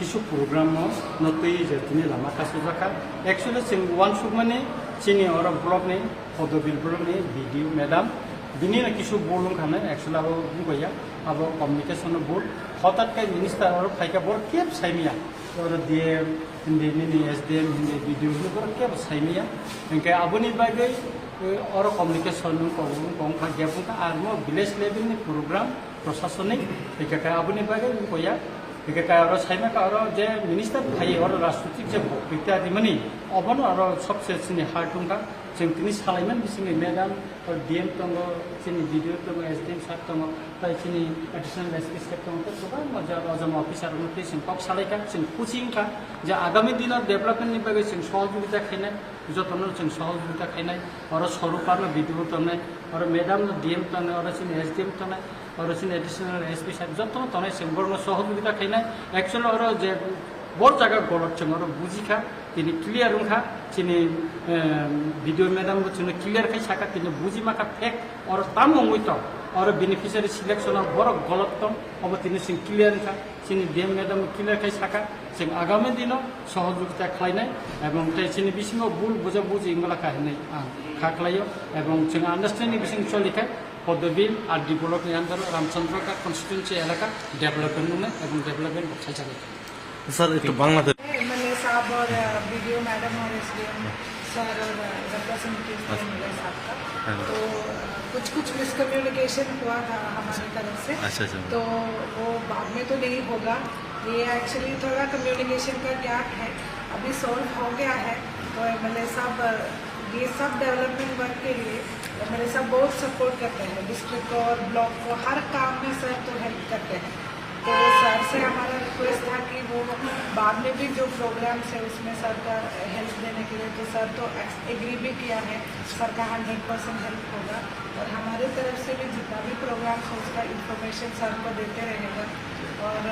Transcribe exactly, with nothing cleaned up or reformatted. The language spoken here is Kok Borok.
Kisu program no, no twi je tini lama kasujak kha. Actually, chwng uansukmani chini oro block ni, Hodobil block ni B D O madam, bini no kisu bul wngkha nai, actually abo bukoya, abo communication no bul. Hotat kai minister oro phaikha, bor kep saimya. Oro D M hindi, nini S D M hindi, B D O hindi, bor kep saimya. Hingke aboni bagwi, eh, oro communication no kok, kok kha, gap wngkha, ar mo village level ni program, prosasonik, hingke kai aboni bagwi wngkoya. Hingke kai oro saima ka oro je minister phai oro rajnitik je boktwita rimani, obono oro sobse chini hard wngkha. Chwng tini salaiman bisingni madam, oro D M tongo, chini B D O tongo, S D M sir tongo, tai chini additional S P sir tongo, tei kwbangma je oro joma officer rokno tei chwng kok salaikha, chwng khusi wngkha je agami dino development ni bagwi chwng sohojogita khainai, jotono chwng sohojogita khainai, oro sorupar no B D O tongnai, oro madam no D M tongnai, oro chini S D M tongnai, oro chini additional S P sir jotono tongnai, chwng borokno sohojogita khainai. Actually oro je bor jaga golot chwng oro bujikha, tini clear wngkha, chini, em, B D O madam bo chwngno clear khai saka, tini bujimakha fact oro tamo wngwi tong, oro beneficiary selection o borok golot tong, obo tini chwng clear wngkha, chini D M madam clear khai saka, chwng agami dino sohojogita khlainai, ebong tei chini bisingo bul bujabuji wngla kha hinwi ang kha khlaio, ebong chwng understanding bising choli khai, Hodobil R D block ni under o Ramchandra Ghat constituency elaka development wngnai ebong development bo khaijagwi. Sir, ekটু বাংলাতে। M L A साहब और, अ, B D O madam और S D M sir और, अ, representative थे M L A साहब का। हाँ। तो, अ, कुछ कुछ मिसकम्युनिकेशन हुआ था हमारी तरफ से। अच्छा, अच्छा। तो वो बाद में तो नहीं होगा, ये एक्चुअली थोड़ा कम्युनिकेशन का गैप है, अभी सॉल्व हो गया है। तो M L A साहब, अ, ये सब डेवलपमेंट वर्क के लिए M L A साहब बहुत सपोर्ट करते हैं, डिस्ट्रिक्ट को और ब्लॉक को हर काम में सर तो हेल्प करते हैं। तो सर से हमारा रिक्वेस्ट था कि वो बाद में भी जो प्रोग्राम्स है उसमें सर का हेल्प देने के लिए, तो सर तो एग्री भी किया है, सर का हंड्रेड परसेंट हेल्प होगा। और हमारे तरफ से भी जितना भी प्रोग्राम्स हो उसका इन्फॉर्मेशन सर को देते रहेगा। और